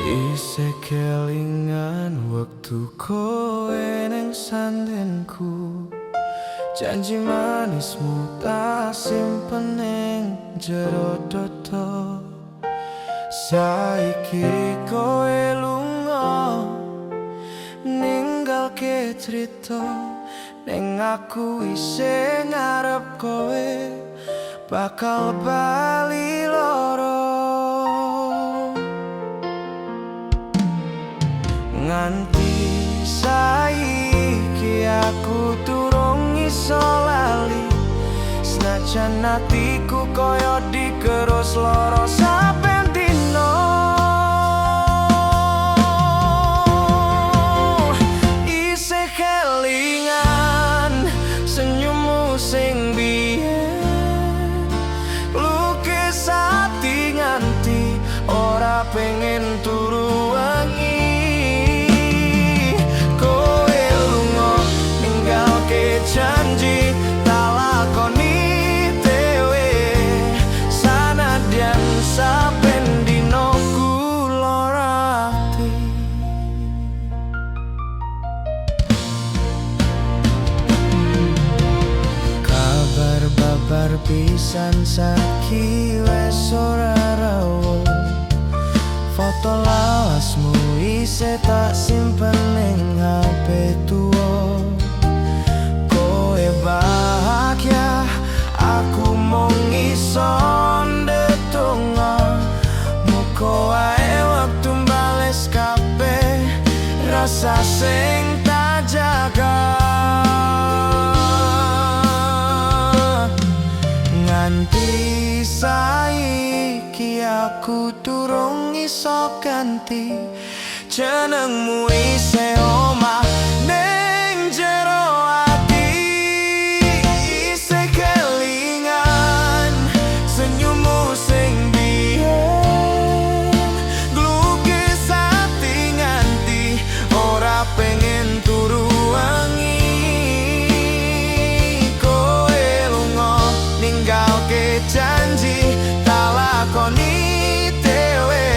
Isih kelingan wektu kowe neng sandingku. Janji manismu tak simpen ning jero dodo. Saiki kowe lunga ninggalke crita, ning aku isih ngarep kowe bakal bali loro. Nganti saiki aku durung iso lali, senajan atiku koyo digerus loro saben dino. Isih kelingan senyummu sing biyen, lukis ati nganti ora pengen turu wengi. Kowe lunga ninggalke janji tak lakoni dhewe, sanadyan saben dino ku lara ati. Kabar babar pisan saiki wes ora rawuh. Foto lawasmu isih tak simpen ning HP tuwa. Kowe bahagia, aku mung iso ndedonga. Muga wae wektu mbales kabeh rasa sing tak jaga. Nganti saiki aku durung iso ganti jenengmu isih omah ning jero ati. Isih kelingan senyummu sing biyen, nglukis ati nganti ora pengen turu wengi. Kowe lunga ninggalke janji tak lakoni dhewe,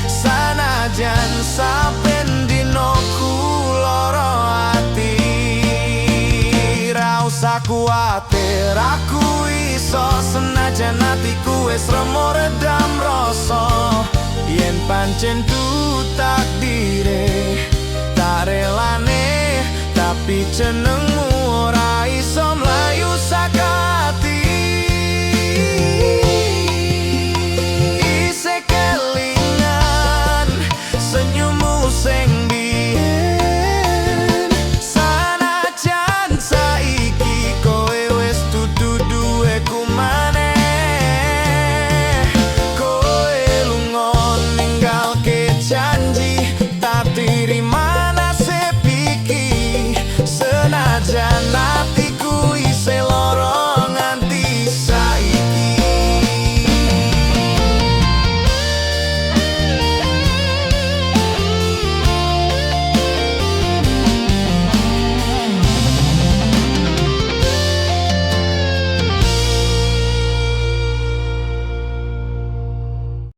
sanajan saben dino ku lara ati. Ra usah kuwatir, aku iso, senajan atiku wis remo redam rasa. Yen pancen tu takdire tak relane, tapi jeneng